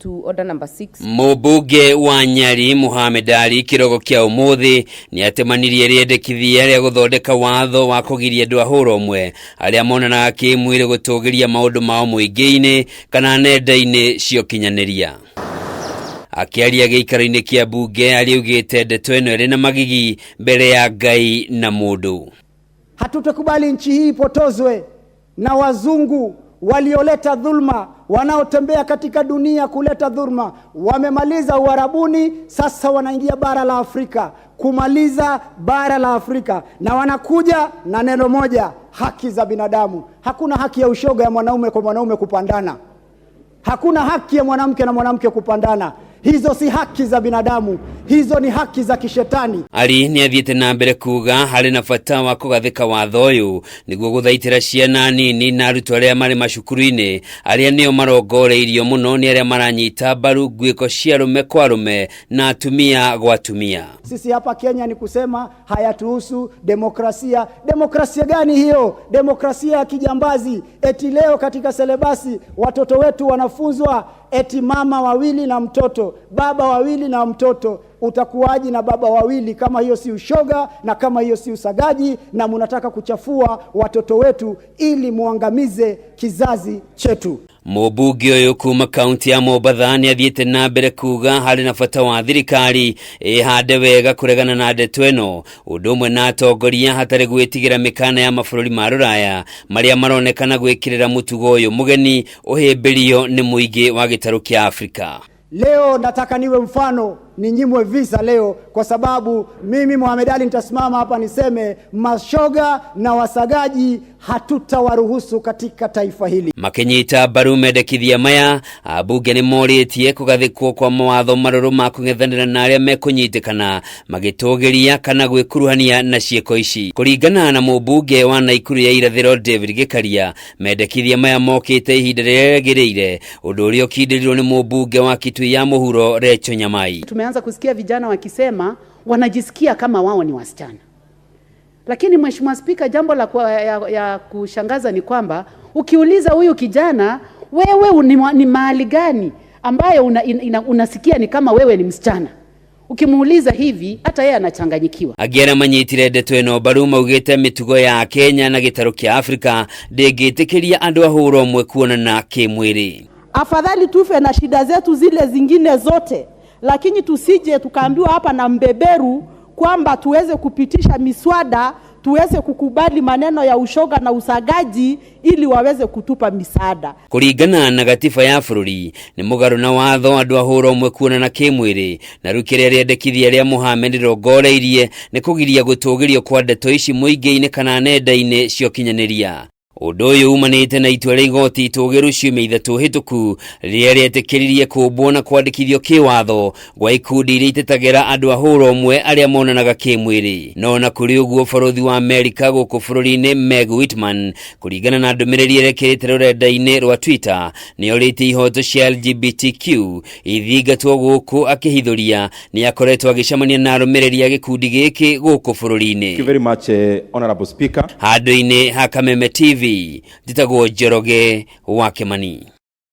To order number 6. Mũmbunge wa Nyali Mohamed Ali kĩroko kĩa ũmũthĩ nĩ atemanirie rĩendekithia rĩa gũthondeka watho wa kũgiria andũ a hũra ũmwe arĩa monanaga kĩmwĩrĩ gũtũgĩria maũndũ mao mũingĩ-inĩ kana nenda-inĩ cia ũkinyanĩria. Akĩaria gĩikaro-inĩ kĩa mbunge ariugĩte ndeto ĩno ĩrĩ na magigi mbere ya Ngai na mũndũ. Hatutakubali nchi hii ipotozwe na wazungu walioleta dhulma, wanaotembea katika dunia kuleta dhulma. Wamemaliza Uarabuni, sasa wanaingia bara la Afrika kumaliza bara la Afrika, na wanakuja na neno moja, haki za binadamu. Hakuna haki ya ushoga ya mwanaume kwa mwanaume kupandana, hakuna haki ya mwanamke na mwanamke kupandana. Hizo si haki za binadamu, hizo ni haki za kishetani. Ali nĩ athiĩte na mbere kuga harĩ na bata wa kũgathĩka watho ũyũ nĩguo gũthaitĩra ciana nini na arutwo arĩa marĩ macukuru-inĩ arĩa nĩo marongoreirio mũno nĩ arĩa maranyita mbaru nguĩko cia arũme kwa arũme na atumia gwa atumia. Sisi hapa Kenya ni kusema hayatuhusu demokrasia. Demokrasia gani hiyo? Demokrasia ya kijambazi. Eti leo katika selebasi watoto wetu wanafunzwa eti mama wawili na mtoto, baba wawili na mtoto. Utakuwaji na baba wawili kama hiyo si ushoga na kama hiyo si usagaji? Na munataka kuchafua watoto wetu ili muangamize kizazi chetu. Mũmbunge ũyũ kuma kaunti ya Mombatha nĩ athiĩte na mbere kuga harĩ na bata wa thirikari ĩhande wega kũregana na ndeto ĩno ũndũ ũmwe na atongoria hatarĩ gwĩtigĩra mĩkana ya mabũrũri ma rũraya marĩa maronekana gwĩkĩrĩra mũtugo ũyũ mũgeni ũhĩmbĩrio nĩ mũingĩ wa gĩtarũ kĩa Afrika. Leo nataka niwe mfano, ninyimwe visa leo, kwa sababu mimi Mohamed Ali nitasimama hapa niseme mashoga na wasagaji hatutawaruhusu katika taifa hili. Makĩnyita mbaru mendekithia maya, ambunge nĩ morĩtie kũgathĩkwo kwa mawatho marũrũ ma kũng'ethanĩra na arĩa mekũnyitĩkana magĩtũgĩria kana gwĩkuruhania na ciĩko ici. Kũringana na mũmbunge wa Naikuru ya irathĩro David Gĩkaria, mendekithia maya mokĩte ihinda rĩrĩa rĩagĩrĩire, ũndũ ũrĩa ũkindĩrirwo nĩ mũmbunge wa Kitui ya mũhuro Rachel Nyamai. Tumeanza kusikia vijana wakisema wanajisikia kama wao ni wasichana. Lakini Mheshimiwa Spika, jambo la ya kushangaza ni kwamba ukiuliza huyu kijana, wewe ni mahali gani ambayo unasikia ni kama wewe ni msichana? Ukimuuliza hivi hata yeye anachanganyikiwa. Angĩ arĩa manyitire ndeto ĩno mbaru maugĩte mĩtugo ya Kenya na gĩtarũ kĩa Afrika ndĩngĩtĩkĩria andũ a hũra ũmwe kuonana kĩmwĩrĩ. Afadhali tufe na shida zetu zile zingine zote, lakini tusije tukaambiwa hapa na mbeberu kwamba tuweze kupitisha miswada, tuweze kukubali maneno ya ushoga na usagaji ili waweze kutupa misaada. Kũringana na gatiba ya bũrũri nĩ mũgarũ na watho andũ a hũra ũmwe kuonana kĩmwĩrĩ, na rĩu kĩrĩa rĩendekithia rĩa Mohamed rĩrongoreirie nĩ kũgiria gũtũgĩrio kwa ndeto ici mũingĩ-inĩ kana nenda-inĩ cia ũkinyanĩria. Ũndũ ũyũ umanĩte na itua rĩa igoti itũgĩru ciumia 3 hĩtũku rĩrĩa rĩetĩkĩririe kũmbwo na kwandĩkithio kĩwatho gwa ikundi iria itetagĩra andũ a hũra ũmwe arĩa monanaga kĩmwĩrĩ. No na kũrĩ ũguo bũrũthi wa Amerika gũkũ bũrũri-inĩ Meg Whitman kũringana na ndũmĩrĩri ĩrĩa ĩkĩrĩte rũrenda-inĩ rwa Twitter nĩorĩtie ihoto cia LGBTQ ithingatwo gũkũ akĩhithũria nĩ akoretwo agĩcemania na arũmĩrĩri a gĩkundi gĩkĩ gũkũ bũrũri-inĩ. Thank you very much, Honorable Speaker. Handũ-inĩ ha Kameme TV njĩtagwo Njoroge wa Kimani.